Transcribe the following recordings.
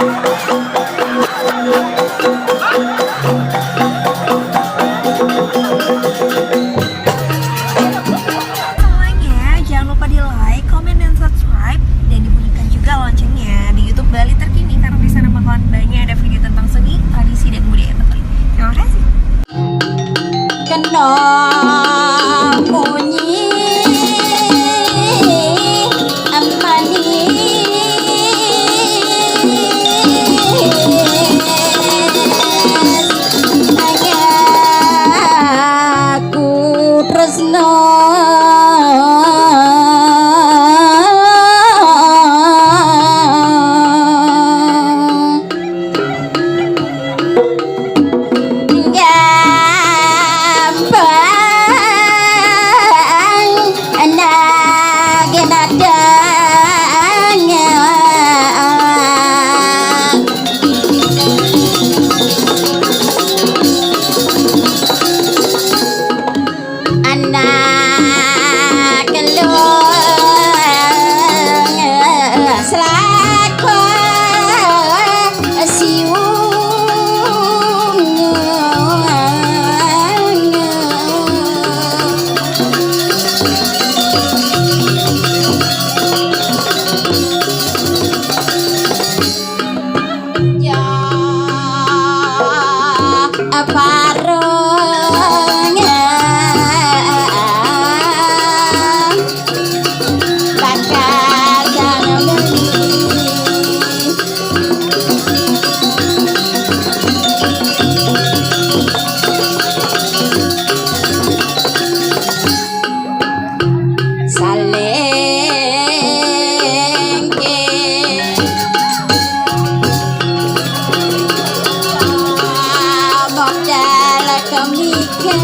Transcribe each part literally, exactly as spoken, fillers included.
Semuanya, jangan lupa di like, comment, dan subscribe, dan dibunyikan juga loncengnya. Di YouTube Bali Terkini, karena di sana bakalan banyak ada video tentang seni, tradisi, dan budaya Bali. Terima kasih. Kena munyi manis, hanya ku tresno. Gampang anak nadang. Anak kelung selako siung. Ya, parung bakal kang beli. Salengke modal kemika.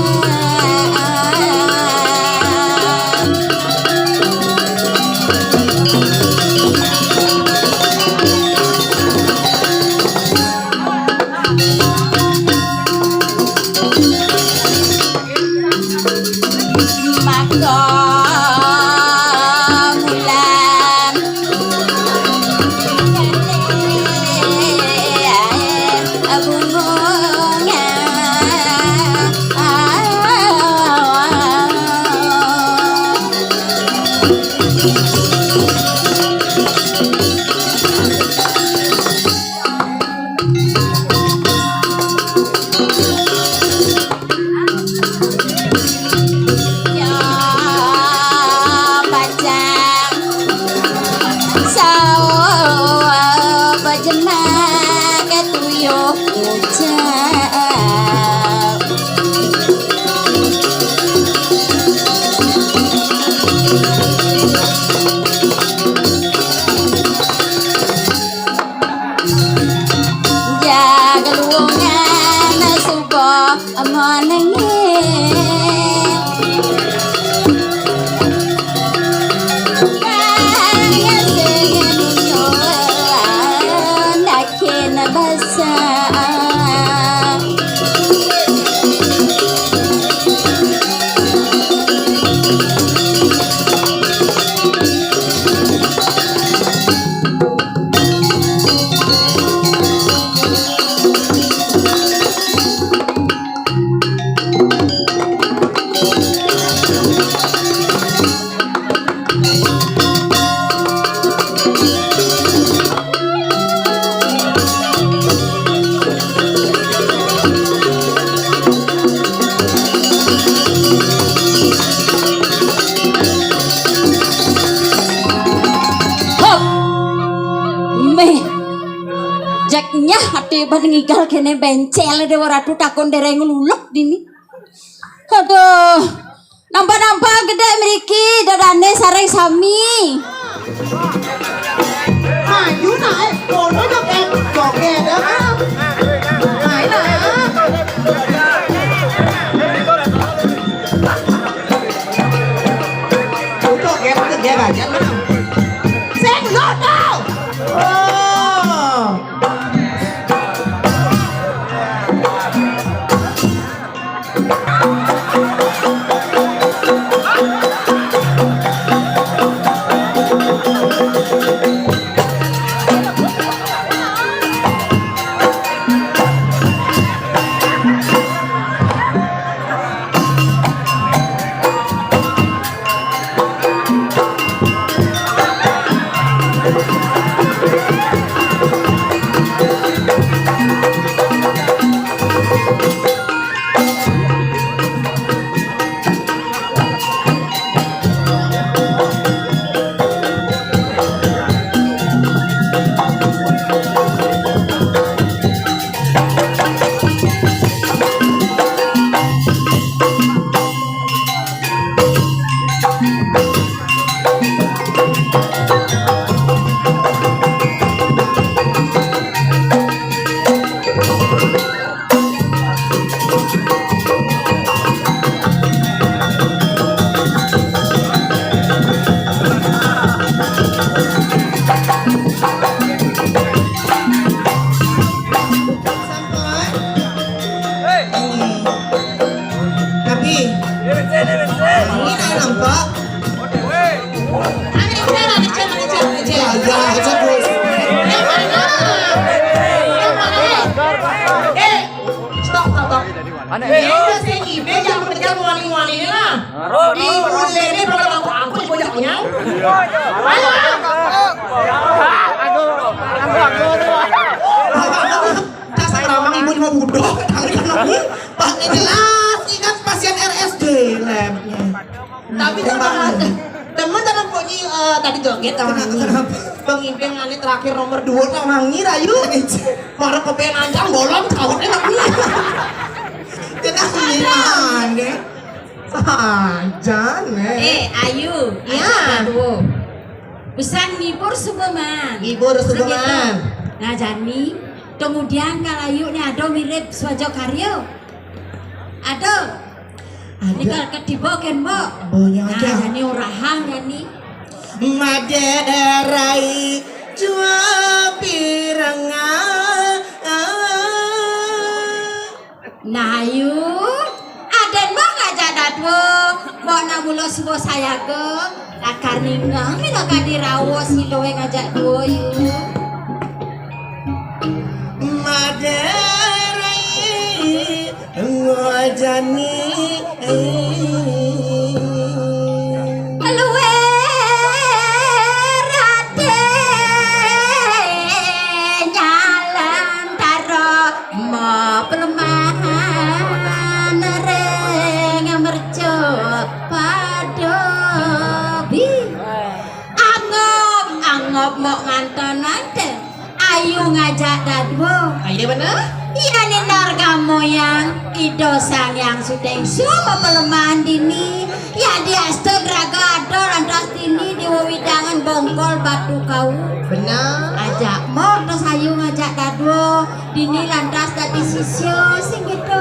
Maka mulan bunga. Jaga luwungan suba amanenge. Kaya sing nunyo nakin basa. Hop. Meh. Jek nyah ati ban ngigal kene bencel Dewa Ratu takon dereng lulek dini. Aduh. Nampak-nampak gedek mriki dadane sareng sami. Ayo nak, eh, kono joget, joget, ah. Ayo nak. Joget, joget aja, Bang. Sing, lo, tau. Oh. Mana? Iya, sing ibe jangan kerja muani-muani ni lah. Di ulene pada bangku angkut ibu jangan nyau. Ayo. Dasar ramang ibu cuma budok, tangan kena bu. Pak, ini jelas, ingat pasien R S D labnya. Tapi teman, teman dalam bunyi, eh, tadi joget, Tang Wangi. Kenapa? Pengimpin ngani terakhir nomor dua, Tang Wangi, rayu. Marah kepengen ancang bolong, tautnya nggak punya. Kita sendiri mana? Saja, nih. Eh, Ayu, Iya. Ayu, aduh. Pesan ngibur suba maan. Ngibur suba maan. Nah, jani, kemudian kalau Ayu ni ada mirip Swajo Karyo. Ada. Ada. Ini kalau ketiba kan, Mbok. Bonya Nah, aja. Jani orahang jani. Maderai jua pirengan. Nah, Yu. Aden Mbok ngajak dadua. Mbok nak mula suba sayaga. Lakar ningang, mina kadi rawa siloe ngajak dua, Yu. Maderai ngajani. Luwe rate nyalan taro ma pelemahan ring mercuk padobi. Angop, angop mok nganten-nganten. Ayu ngajak dadua. Ayo bener? Iya ni narga moyang. Ida Sang Hyang Sutengsu mapelemahan dini. Ya diastud raga ada lantas dini di wewidangan Bongkol Batu Kau. Bener. Ajak mok terus Ayu ngajak dadua. Dini lantas dadi sisya sing gitu.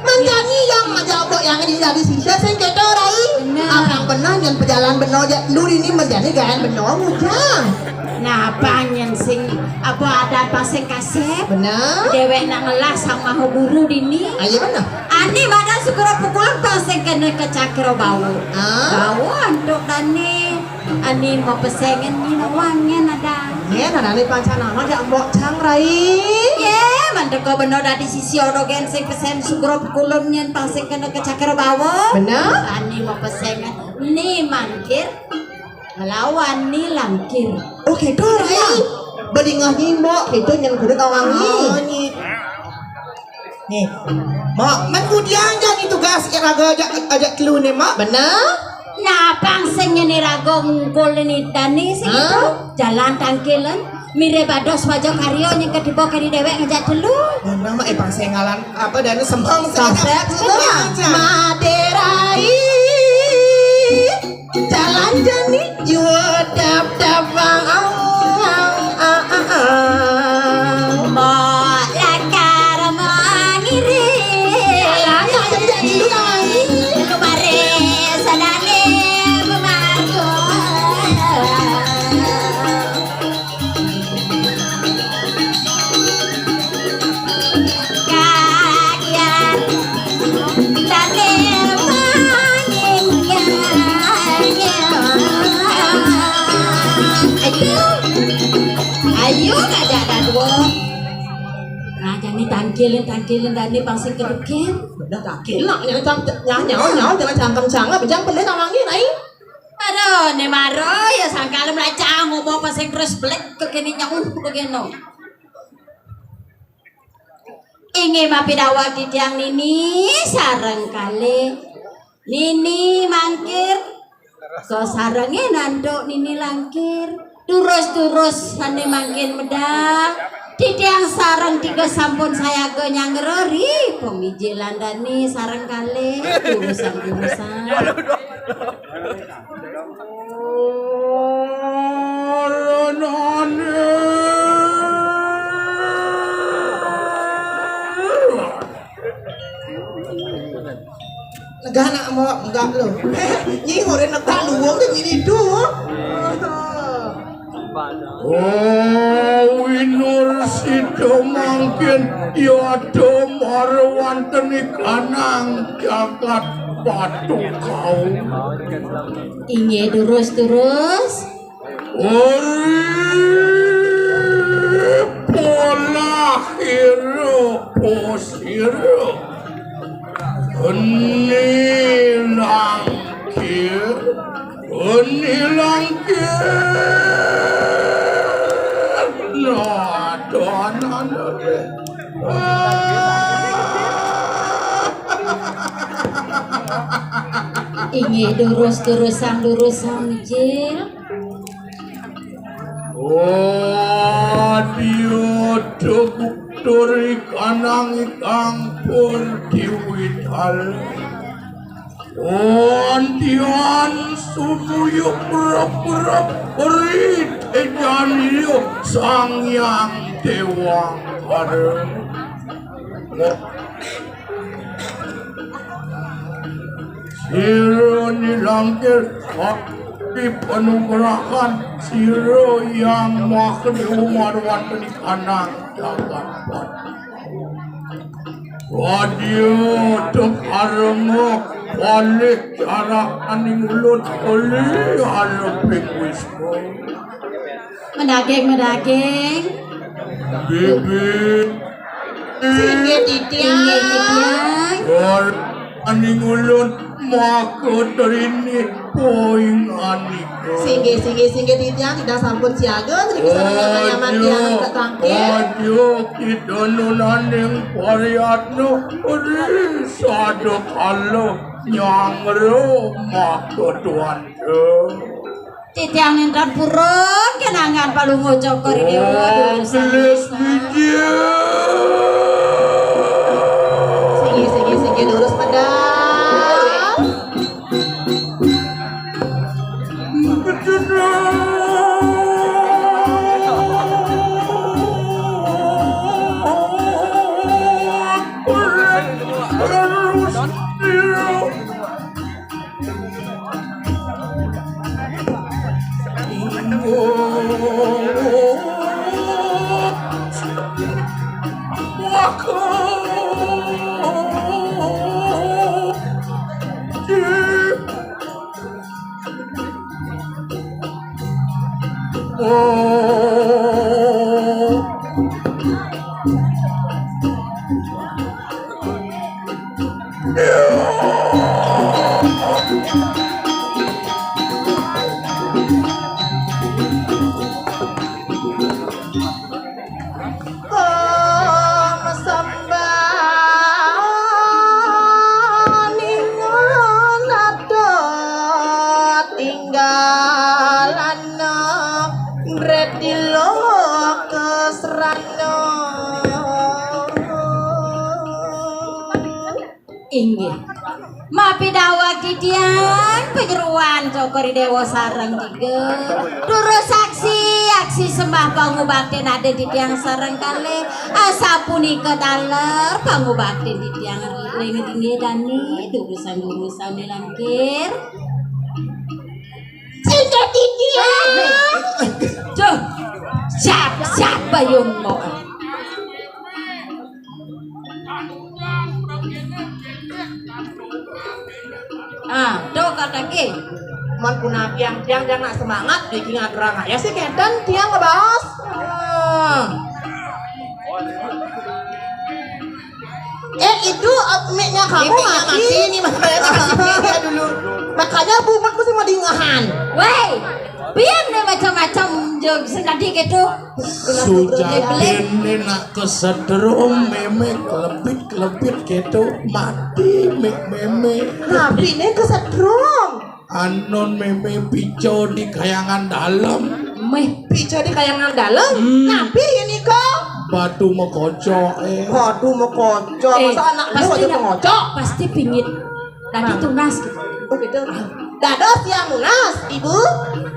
Menjani yang ngajak Mbok yang di dadi sisya sing keto, Rai. Bener. Abang bener nyen pejalan bener aja. Lu ini menjani gaen bener mujang. Nah, abang nyen sing apa adat pasing kasep? Bener. Dewek nak ngelah Sang Maha Guru dini. Ayo bener. Ani madan segera pukul pasing kena ke cakra bawa. Ah. Bawa antuk dani. Ani mau pesengen ni nawang nyen ada. Nyen ada ni pancan nama jak Mbok Cang, Rai. Ye, mandeka bener dadi sisi ora gen sing pesen sugro kulun nyen pasing kena ke cakra bawa. Bener. Ani mau pesengen ni mangkir ngelawan ni langkir. Oke, tuh, Rai. Bedingah ni, Mbok. Itu nyen kudu tawangi. Oh, ni. Nih, Mak, men kudian jani tugas raga ajak, ajak telu nih, Mak. Bener? Nah, pang sing ngene raga ngungkul ni dani sing Hah? Itu. Jalan tangkilan, mirip ados Swajo Karyo yang ketiba kali dewek ngajak telu. Bener, Mak, eh, pang sing ngalan apa dani sembang sing Kasep aja. Semua. Maderai. Jalan jani jua dap dap bang. Mbok lakar mangiri. Alah, tak jadi-jadi lu, Kang Wangi. Lu bare sadane bemangku. Kagian tane mangingnya. Ayo, ayo ngajak dadua. Nah, jani tangkilin, tangkilin dani pang sing kedukin. Bener tangkil nak nyanyi cang nyanyi nyanyi jangan cangkem cangkem jangan pelih tawangi nai. Aduh, ne maro ya sangkal melacang ngomong pasing terus belek ke kene nyauh ke kene. Inggih mapidaweg titiang nini sareng kalih nini mangkir. Kasarengin antuk nini langkir. Turus-turus sane mangkin medal. Titiang sareng tiga sampun sayaga nyangra ri pamijilan dani sareng kalih urusan-urusan. Negah nak mau enggak lo. Nyi hore negah luwung ke nyini duh. Oh, winur sida mangkin yada marwanteni kanang jagat Batu Kau. Inggih, durus-durus. Ori polah ira posira. Geni langkir, geni langkir. Nah, doanan. Ah. Inggih, durus, durusang, durusang, Cil. Wadya teguk turi kanang ikang pertiwi tal. Wantian sumuyu prep-prep ri tejaniya Sang Hyang Dewangkara. Sira nilangkir sakti panugrahan sira Hyang Mahadewa marwanteni kanang jagat. Wadya tekarma kalih caraning ulun kalih areping wisma. Madaging, madaging. Bibit. Singgih titiang. Inggih, titiang. Aning ulun maka trini poing anika. Singgih, singgih, singgih titiang, titiang sampun siaga, niki sareng nyaman tiang tetangkir. Aja kita nunaning pariyatna ri sadakala nyanggra maka tuan. Titiang nenten purun kenangan palungguh Cokor Dewa. Oh, gelis biji. Singgih, singgih, singgih, durus medal. Om sembah ningon adat tinggalana Redilo Kesrana. Inggih. Mapi daweg titiang panyeroan Cokor Dewa sareng tiga. Durus aksi, aksi sembah pangubaktin ada titiang sareng kalih. Asapunika taler pangubaktin titiang ring inggih dani durusang durusang milangkir. Singgih titiang. Duh, siap, siap bayung mo. Ah, tuh kata ki. Mun punah tiang, tiang jangan semangat, bikin ngadrang aja sih kenten tiang ngebahas. Ah. Eh, itu, eh, mic-nya kamu Ini mic-nya mati. Mati nih, makanya kasih mic-nya dulu. Makanya bungut mesti mau dingehan. Woi, pian deh macam-macam jog sing tadi gitu. Sujatin ni nak kesetrum, meme kelebit-kelebit gitu, mati me- meme. Napi nih kesetrum? Anon meme pico di kayangan dalam. Meh, Pico di kayangan dalam. Hmm. Napi ini kok? Batu mekocok eh. Waduh, mekocok. Eh, Masa anak lu pasti aja dah- mengocok? Pasti pingit. Tadi tunas gitu. Oh, gitu. Dados yang nunas, Ibu.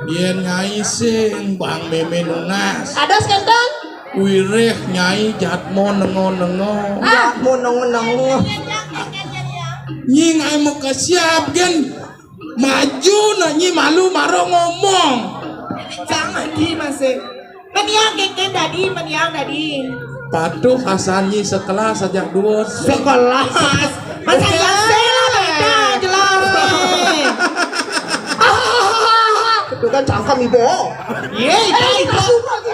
Yen nyai sing bang meme nunas. Dados kenten. Wirih nyai jatmo nengo-nengo. Ah, Mau nong-nong. Nyi ngai mau kesiap gen. Maju nak nyi malu maro ngomong. Jangan di masih. Meniang keken dadi, meniang dadi. Patuh asanyi sekelas sajak dua. Sekelas. Masa yang saya lah beda jelas. Kan cangkem ibu. Iya, iya, iya.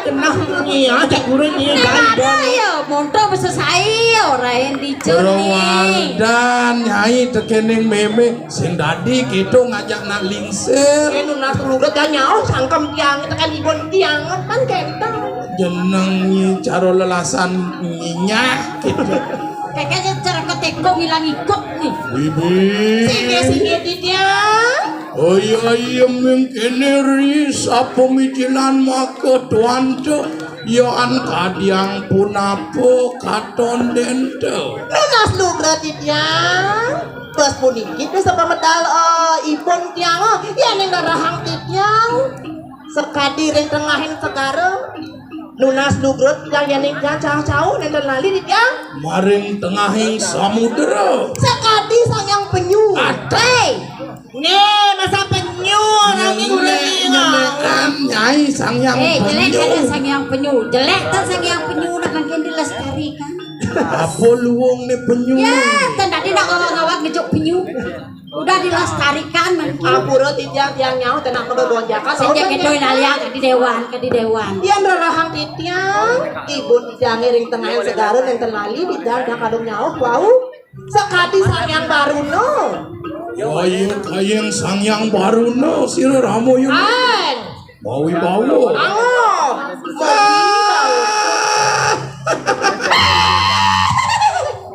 Kenah nyi aja guru nyi. Ada ya, monto bisa saya orang yang dijoni. Berwaldan nyai tekening meme sing dadi kita ngajak nak lingsir. Ini nunas lugat kan nyawa cangkem tiang, tekan ibon tiang kan kentang. Jeneng nyi cara lelasan nyinyah gitu. Kayaknya cara keteko ngilang ikut nih. Wibi. Sini sini tiang. Aya iya mengkene ri sapamikilan maka tuanta yan kadiang punapa katon denta. Nunas lugra titiang. Bas puniki bisa pamedal eh, ipun tiang eh, yaning rerahang titiang. Sekadi ring tengahing segara. Nunas lugra titiang yaning tiang cauh-cauh nenten lali titiang. Maring tengahing samudra. Sekadi sang yang penyu. Atai. Nih, masa penyu orangnya udah nyeleneh. Nyai sang yang penyu. Eh, jelek ada sang yang penyu. Jelek kan sang yang penyu nak makin dilestarikan. Apa luwung nih penyu? Ya, ten tadi nak ngawak-ngawak ngejuk penyu. Udah dilestarikan makin. Ampura titiang tiang nyawa tenang mega gonjakan. Sejak itu naliang ke di dewan, ke di dewan. Yang rerahang titiang, ibu titiang ring tengah segara nenten lali di dalam kadung nyawa bau. Sakadi Sang Hyang Baruna. Kayeng, kayeng Sang Hyang Baruna, sira Rama ya. An. Mawi bawa. Awo.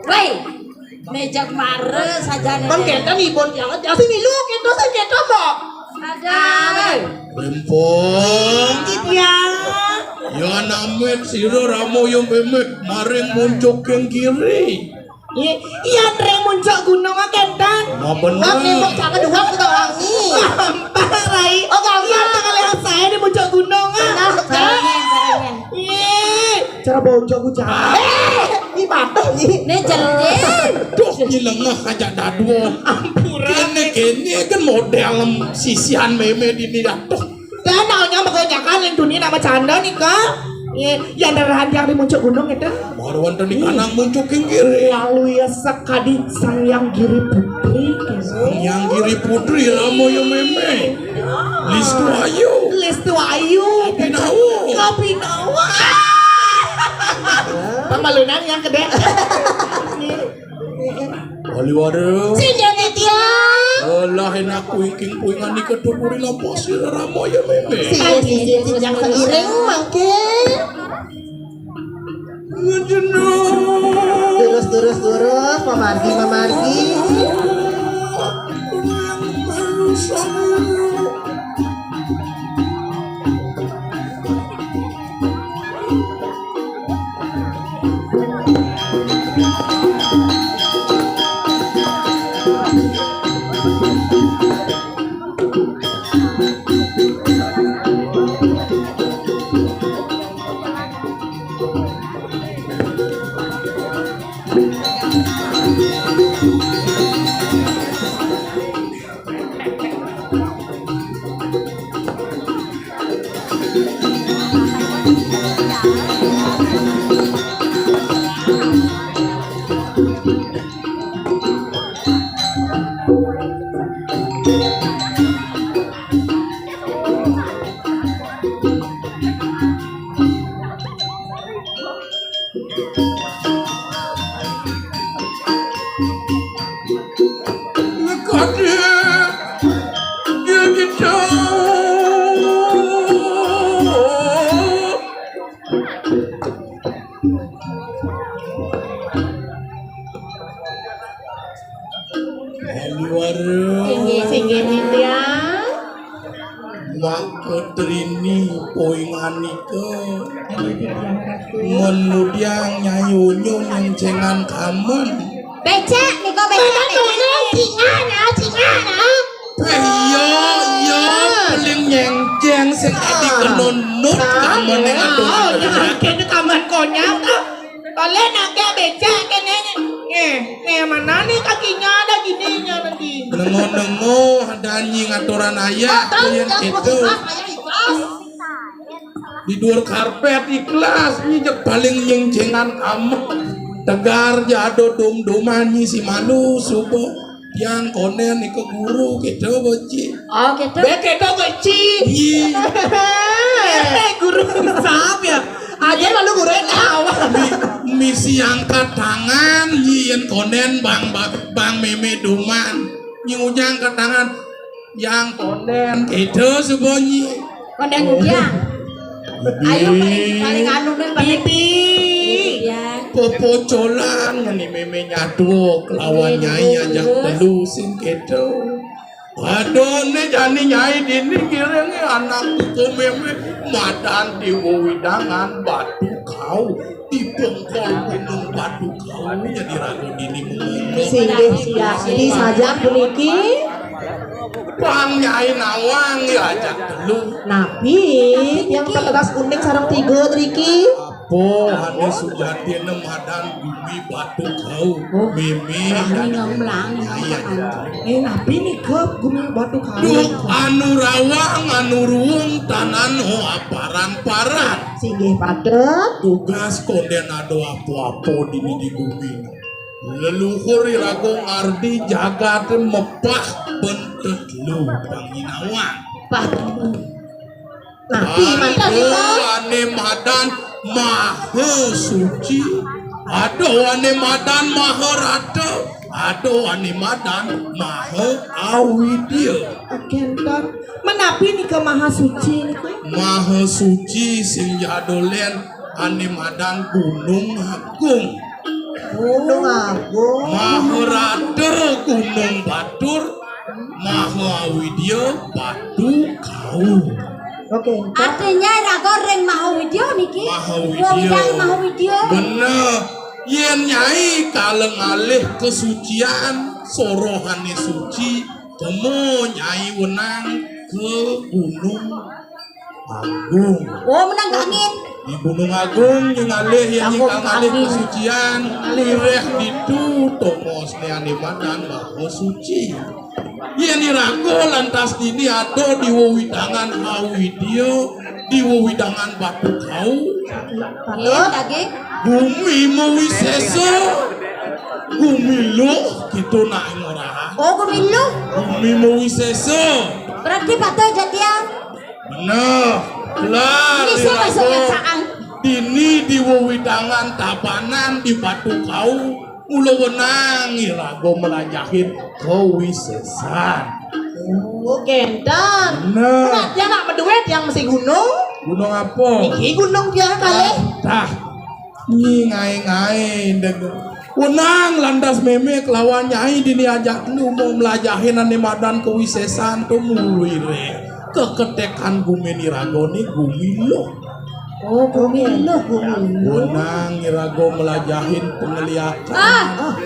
Woi. Meja mara sajane. Kon kenten ibon jangan jasi milu kita sing kita mbok. Ada. Rempong. Titiang. Ya namit sira Rama ya memek maring muncuk keng kiri. Iya, iya, Andre muncak gunung ah, kenten. Maben. Wah, nembak jangan dua kita wangi. Gampang, Rai. Oh, gampang. Iya, tak lihat saya di muncak gunung ah. Nah, caranya, caranya. Iya. Cara bocok ku cara. Eh, ini patuh nih. Ini jelek. Duh, ini lengah aja dadua. Ampura. Kene kene kan model sisihan meme di ini dah. Duh. Dan naunya mengerjakan yang dunia nama canda nih kak. Iya, yang darah yang di muncak gunung itu. Baru wonten di kanang muncuk ing kiri. Lalu ya sekadi Sang Yang Giri Putri. Sang Yang Giri Putri Rama ya meme. Listu Ayu. Listu Ayu. Kapinawa. Kapinawa. Pamalunan yang gede. Waliwara. Sing jadi tiang. Olah enak kuingking kuingan di keduburi lampah sira Rama ya meme. Sing sing sing yang seiring mangke. Ngejenok. Terus terus terus pamargi pamargi. Luar. Inggih, inggih, Nindya. Maka trini poinganika. Kemudian nyayunya nyencengan kamen. Becek, nika becek, becek. Cingan, ah, cingan, ah. Eh, iya, iya, paling nyenceng sing adi kenunut kamen yang aduh. Oh, jangan kene kamen konyang, ah. Kalian nangke becek kene. Eh, eh, mana nih kakinya ada gininya nanti. Nengo-nengo ada anjing aturan ayah, oh, tahu, yang itu. Di luar karpet ikhlas, ini jek paling nyengcengan amat. Tegar jado dom-doman nyi si malu subuh. Tiang konden nika guru, kéto, Beci. Oh, kéto. Bé, kéto, Beci. Iya. Eh, guru sap ya? Aja lalu guru awak. Mi, misi angkat tangan, nyi, yén konden bang, bang, bang mémé duman. Nyi ngujang angkat tangan. Yang konden, kéto suba nyi. Konden ngujang. Ayo, paling, paling anu, paling. Bibi. Iya. Popocolan, nyi mémé nyaduk, lawan nyai ajak telu sing kéto. Aduh, né jani nyai dini ngiring anak buku mémé madan di wewidangan Batu Kau. Di bengkol Gunung Batu Kau, jadi raga dini mengunduk. Singgih, ya, di saja puniki. Pang nyai nawang ya ajak telu. Napi, yang tegas kuning sareng tiga driki. Apa ané sujatiné madan gumi Batu Kau? Oh. Mémé. Kami ngomlang. Nyai ajak telu. Eh, napi nika gumi Batu Kau? Duh, anu rawang, anu ruwung, tanan ho aparan-paran. Singgih patut. Tugas konden ada apa-apa dini di gumi. Leluhur iraga ngardi jagaté mepah ben tetelu panginawang. Pah. Nah, ada ané madan maha suci, ada ané madan maha rata, ada ané madan maha awidya. Kénten. Menapi nika maha suci nika? Maha suci sing jadolén ané madan Gunung Agung. Gunung Agung. Maha rata Gunung Batur, maha awidya Batu Kau. Oke. Artinya raga ring maha widya niki. Maha widya. Wewidangan maha widya. Bener. Yén nyai kala ngalih kesucian, sorohané suci, temu nyai wenang ke Gunung Agung. Oh, menang angin. Di Gunung Agung nyai ngalih, yén nyai kala ngalih kesucian, lireh ditu tongosné ané madan maha suci. Yén iraga lantas dini ada di wewidangan awidya, di wewidangan Batu Kau. Nggih, nggih. Gumi mawisésa. Gumi luh, kéto nak ngorahang. Oh, gumi luh. Gumi mawisésa. Berarti patut jatiang. Bener. Lah, ini siapa iraga soal caang? Dini di wewidangan Tabanan di Batu Kau. Mula wenang iraga mlajahin kawisésan. Oh, kénten. Nah. Nah, tiang nak madué, tiang mesti gunung. Gunung apa? Niki gunung tiang kalih. Tah. Nyi ngaé-ngaé ndeg. Wenang lantas mémé kelawan nyai dini ajak telu mau mlajahin ané madan kawisésan to mulu ireng. Keketekan gumin iraga né gumi luh. Oh, gumi luh, gumi luh. Wenang iraga mlajahin pangliakan. Ah.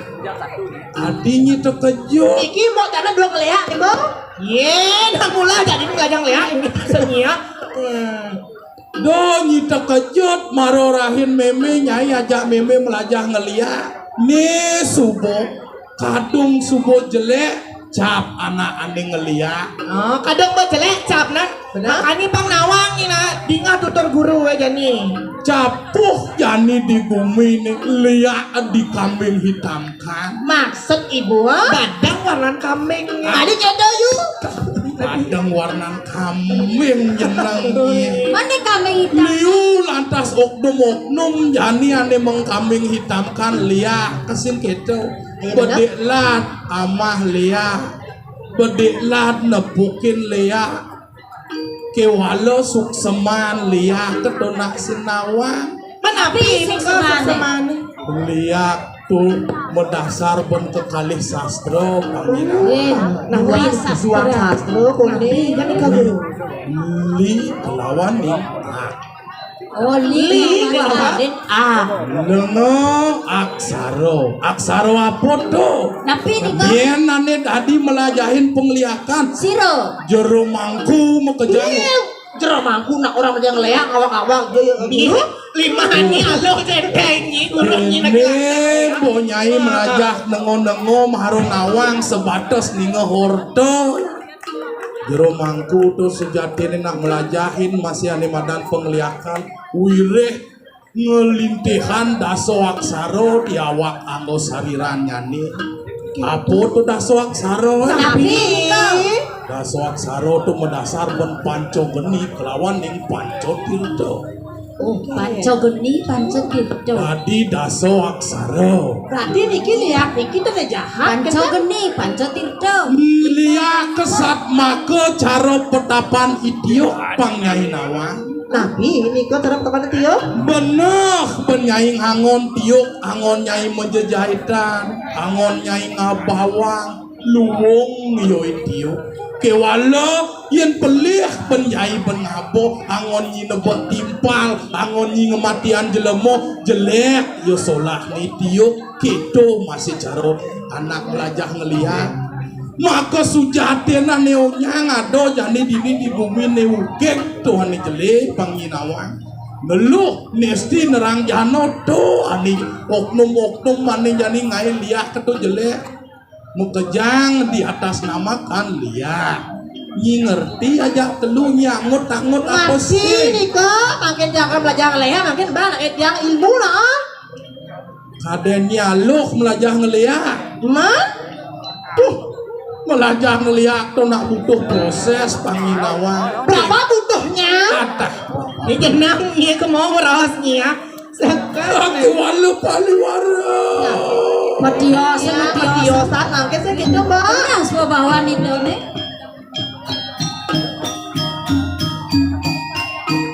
Adi nyi tekejut. Iki mbok dana dua ngeliak, Ibu. Yé, nak mula jadi ngajang ngeliak ini rasanya. Hmm. Do nyi tekejut mara rahin mémé, nyai ajak mémé mlajah ngeliak. Né suba kadung suba jelék, cap anak ané ngeliak. Oh, kadung ba jelék cap, nah. Bener. Makané pang nawang, ina dingeh tutur guru wé jani. Capuh jani di gumi né liak dikambinghitamkan. Maksud ibu? Badang warnan kambing. Tadi kéto yu. Badang warnan kambing jenengné. Mané kambing hitam? Liu lantas oknum-oknum jani ané mengkambinghitamkan liak, kesin kéto. Bedik lad amah liak. Bedik lad nepukin liak. Kéwala sukseman liak, kéto nak sing nawang. Menapi nika sukseman? Liak to madasar ban kekalih sastra, panggilan. Nggih. Nah, dua sastra. Dua sastra, koné. Napi nika, Guru? Li kelawan ni. Oh, li. Li kelawan ni. Ah. Lenga aksara. Aksara apa to? Napi nika? Yén ané dadi mlajahin pangliakan. Sira. Jero mangku makejang. Iya. Jero mangku nak orang aja ngeliak awak-awak. Iya, iya, iya. Limani alo jengkeng nyi, guru nyi. Né, bo nyai mlajah nengo-nengo maharu nawang sebatas ninga horta. Jero mangku to sejatiné nak mlajahin masih ané madan pangliakan. Wiréh nglintihan dasa aksara di awak angga sariranyané. Apa to daso aksara? Napi? Daso aksara to madasar ban panca geni kelawan ning panca tirta. Oh, panca geni, panca tirta. Dadi daso aksara. Berarti niki liak niki to jahat. Panca geni, panca tirta. Liak kesatmaka cara petapan itiuk pang Nyai nawang. Napi nika cara petapan itiuk? Beneh, ben Nyai ngangon tiuk, angon Nyai majejahitan, angon Nyai ngabawang, luung ya itiuk. Kewala yen pelih ben Nyai ben ngaba, angon Nyai nebak timpal, angon Nyai ngematian jelema, jelek ya solah ne itiuk. Kito masih cara anak melajah ngeliak. Maka sujatine onyang ada jani dini di gumi ne ukek to ane jelek pang Nyai nawang. Ngeluh nesti nerang jana to ane oknum-oknum ane jani ngae liak to jelek. Makejang diatasnamakan liak. Nyai ngerti aja telu Nyai angut-angut apa sih? Nika, makin jaga belajar leha, makin bang, eh, tiang ilmu lah. Kadén nyai aluh melajah ngeliak. Man? Tuh, melajah ngeliak to nak butuh proses pang Nyai nawang. Berapa butuhnya? Atah. Ini jenang nyai ke mau merawasnya. Aku walu paliwara. Matiosan, matiosan. Matiosan, nangke sing gitu, Mbak. Nah, swabawan itu nih.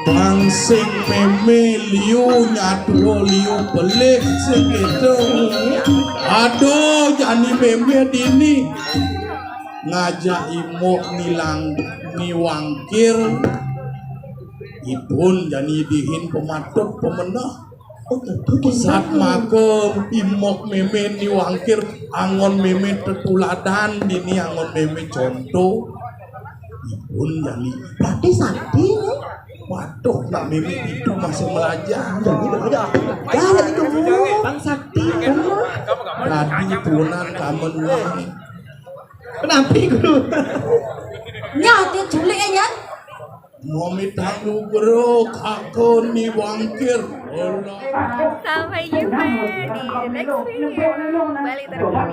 Pang sing mémé liu nyatua liu pelih sing kéto. Aduh, jani mémé dini ngajak imuk nilang niwangkir. Ipun jani dihin pematut pemenah. Satmaka imuk mémé niwangkir angon mémé tetuladan dini angon mémé conto. Ipun jani. Berarti sakti, ya? Waduh, nak mémé itu masih melajah. Jadi, jadi itu, Bu. Bang sakti, Bu. Tadi turunan kamen. Kenapa, Guru? Nya, dia culik ya, Yan? Momitang nugroh kakon niwangkir. Sampai jumpa di next video. Balik terkini.